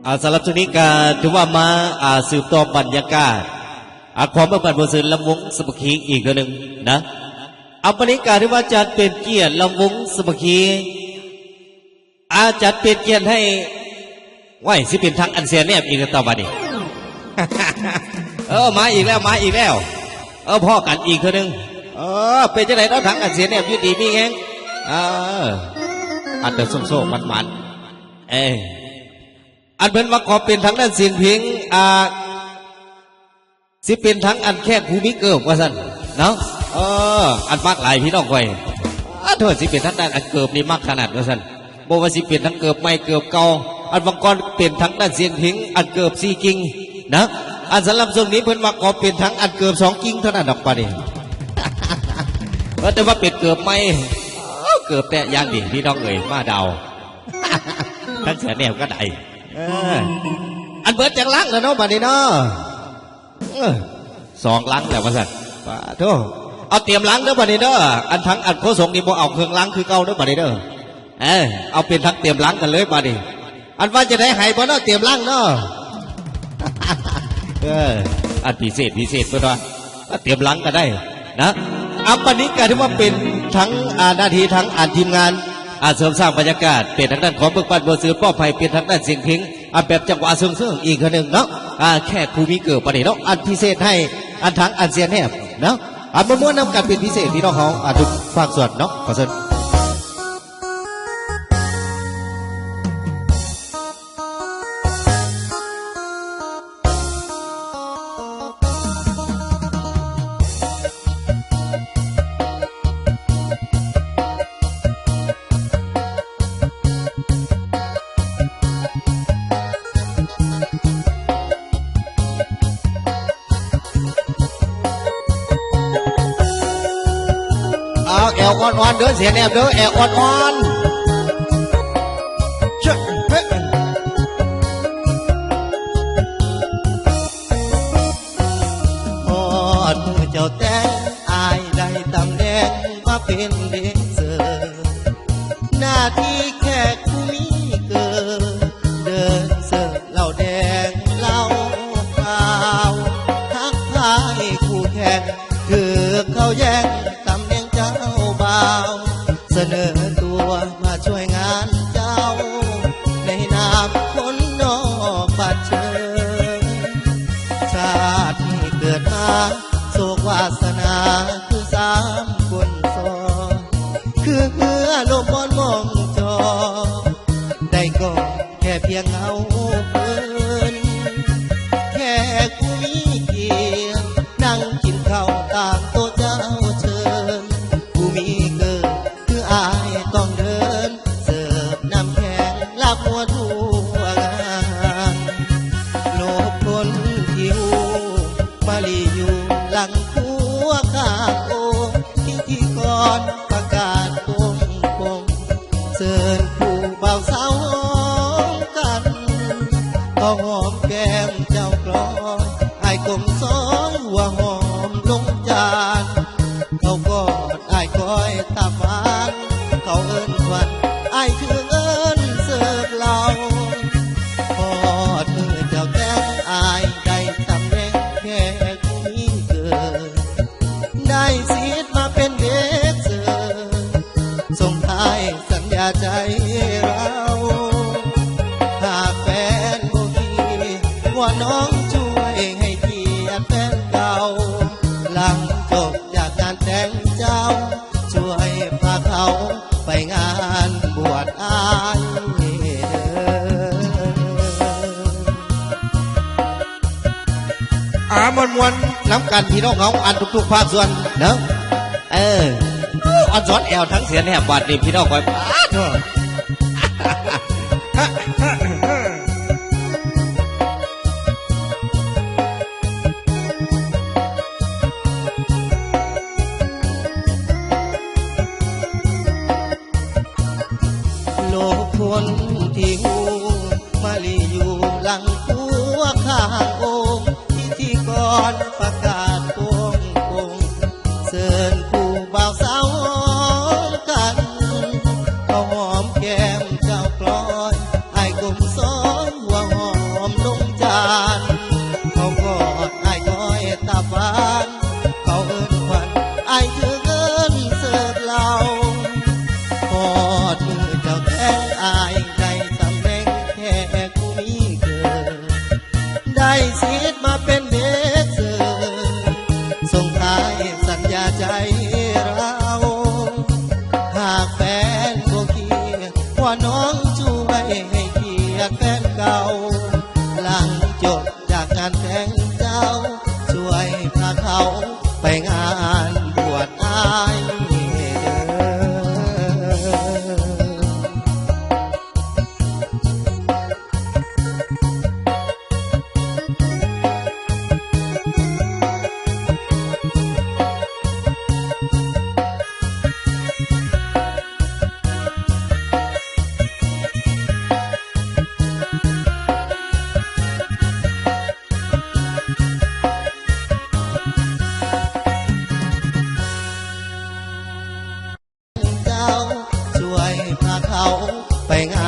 ອ່າ ສຳລັບຊ່ວງນີ້ກໍຖືວ່າມາ ອ່າ ສືບຕໍ່ບັນຍາກາດ ອ່າ ຂອງເມືອງບ້ານບົວເຊີນ ລຳວົງສາມັກຄີອີກເທື່ອໜຶ່ງນະ. ອ່າ ບັນຍາກາດຖືວ່າຈັດເປັນກຽດ ລຳວົງສາມັກຄີ ອ່າ ຈັດເປັນກຽດໃຫ້ ວ້າຍ ຊິເປັນທາງອັນເສຍແນບອີກແລ້ວຕໍ່ບັດນີ້. ເອີ ມາອີກແລ້ວ ມາອີກແລ້ວ ເອີ ພໍ້ກັນອີກເທື່ອໜຶ່ງ. ເອີ ເປັນຈັ່ງໃດເນາະ ທາງອັນເສຍແນບ ຢູ່ດີມີແຮງ ເອີ ອັນເດີໂຊກໆ ໝານໆ ເອີ ອັນເພິ່ນວ່າຂໍເປັນທາງດ້ານສຽງເພງ ອ່າ ຊິເປັນທາງອັນແຂກຜູ້ມີເກີບວ່າຊັ້ນເນາະ. ເອີ ອັນມັກຫຼາຍພີ່ນ້ອງຂ້ອຍ ອາ ໂທດ ຊິເປັນທາງດ້ານອັນເກີບນີ້ມັກຂະໜາດວ່າຊັ້ນ. ບໍ່ວ່າຊິເປັນທັງເກີບໃໝ່ເກີບເກົ່າ ອັນບາງກ່ອນເປັນທາງດ້ານສຽງເພງ ອັນເກີບສີ່ກິ່ງນະ. ອັນສຳລັບຊ່ວງນີ້ເພິ່ນວ່າຂໍເປັນທາງອັນເກີບສອງກິ່ງເທົ່ານັ້ນດອກບາດນີ້. ເອີ ແຕ່ວ່າເປັນເກີບໃໝ່ ເອີ ເກີບແຕະຢ່າງດີພີ່ນ້ອງເອີຍ ມາດາວ ທັງເສຍແນວກໍໄດ້. ເອີ ອັນເບິດຈັກລັງແລ້ວເນາະບາດນີ້ເນາະ. ເອີ ສອງລັງແລ້ວວ່າຊັ້ນ. ປາໂທ ເອົາຕຽມລັງເດີບາດນີ້ເດີ. ອັນທັງອັນໂຄສົກນີ້ບໍ່ເອົາເຄື່ອງລັງຄືເກົ່າເດີບາດນີ້ເດີ. ເອີ ເອົາເປັນທັງຕຽມລັງກັນເລີຍບາດນີ້. ອັນວ່າຈະໄດ້ໃຫ້ບໍ່ເນາະ ຕຽມລັງເນາະ. ເອີ ອັນພິເສດ ພິເສດເພິ່ນວ່າ ຕຽມລັງກໍໄດ້ນະ. ອັນບາດນີ້ກໍຖືວ່າເປັນທັງ ອ່າ ໜ້າທີ່ທັງອັນທີມງານ ອ່າ ເສີມສ້າງບັນຍາກາດ ເປັນທາງດ້ານຂອງເມືອງບ້ານບົວເຊີນ ມອບໃຫ້ເປັນທາງດ້ານສຽງເພງ ອັນແບບຈັງຫວະເຊິ່ງໆ ອີກເທື່ອໜຶ່ງເນາະ. ອ່າ ແຂກຜູ້ມີເກີບບັດນີ້ເນາະ ອັນພິເສດໃຫ້ ອັນທາງອັນເສຍແນບເນາະ. ອ່າ ມ່ວນໆນຳກັນເປັນພິເສດ ພີ່ນ້ອງເຮົາ ອ່າ ທຸກພາກສ່ວນເນາະ ຂໍເຊີນ. ເອົາແອວອ່ອນໆເດີ ເສຍແນບເດີ ແອວອ່ອນໆ. ຮອດມື້ເຈົ້າແຕ່ງ ອ້າຍໄດ້ຕຳແໜ່ງມາເປັນເດັກເສີບ ໜ້າທີ່ແຂກຜູ້ມີເກີດ ເດີນເສີບເຫຼົ້າແດງເຫຼົ້າຂາວ ທັກທາຍຄູ່ແຂ່ງ ຖືກເຂົາແຍ່ງຕຳແໜ່ງເຈົ້າບ່າວ ສະເໜີຕົວມາຊ່ວຍງານເຈົ້າ ໃນນາມຄົນນອກບ້ານເຊີງ. ຊາດນີ້ເກີດມາ ໂຊກວາສະໜາຄືສາມຄົນຊ້ອນ ຄືເຮືອລົມບອນມອງຈອ ໄດ້ກໍແຄ່ພຽງເງົາເພິ່ນ ແຂກຜູ້ມີກຽດ ນັ່ງກິນເຂົ້າຕາມໂຕະເຈົ້າເຊີນ ຜູ້ມີເກີດ ຄືອ້າຍຕ້ອງເດີນ ເສີບນ້ຳແຂງລາບຫົວທົ່ວງານ ໂລບຄົນທີ່ຮູ້ ມາລີຢູ່ຫຼັງຄົວຂ້າງອົງ ພິທີກອນປະກາດໂປ່ງໆ ເຊີນຄູ່ບ່າວສາວຫອມກັນ ເຂົາຫອມແກ້ມເຈົ້າກລອຍ ອ້າຍກົ້ມຊອຍຫົວຫອມລົງຈານ ເຂົາກອດອ້າຍຄອຍຕາບຫວານ ເຂົາເອີ້ນຂວັນ ອ້າຍຖືເອີ້ນເສີບເຫຼົ້າ ຮອດມື້ເຈົ້າແຕ່ງ ອ້າຍໄດ້ຕຳແໜ່ງແຂກຜູ້ມີເກີດ ໄດ້ສິດມາເປັນເດັກເສີບ ສົ່ງທ້າຍສັນຍາໃຈເຮົາ ຫາກແຟນບໍ່ຄິດ ວອນນ້ອງຊ່ວຍໃຫ້ກຽດແຟນເກົ່າ ຫຼັງຈົບຈາກງານແຕ່ງເຈົ້າ ຊ່ວຍພາເຂົາໄປງານບວດອ້າຍເດີ. ອ່າ ມ່ວນໆນຳກັນພີ່ນ້ອງເຮົາ ອັນທຸກໆພາກສ່ວນເນາະ. ເອີ ອ່ອນຊ້ອນແອວທັງເສຍແນບບາດນີ້ພີ່ນ້ອງຂ້ອຍ ປາດໂທດ. ໂລກຄົນທີ່ຮູ້ ມາລີຢູ່ຫຼັງຄົວຂ້າງອົງ ພິທີກອນປະກາດໂປ່ງໆ ເຊີນຄູ່ບ່າວສາວຫອມກັນ ເຂົາຫອມແກ້ມເຈົ້າກລອຍ ອ້າຍກົ້ມຊອຍຫົວຫອມ ເອົາໄປງາ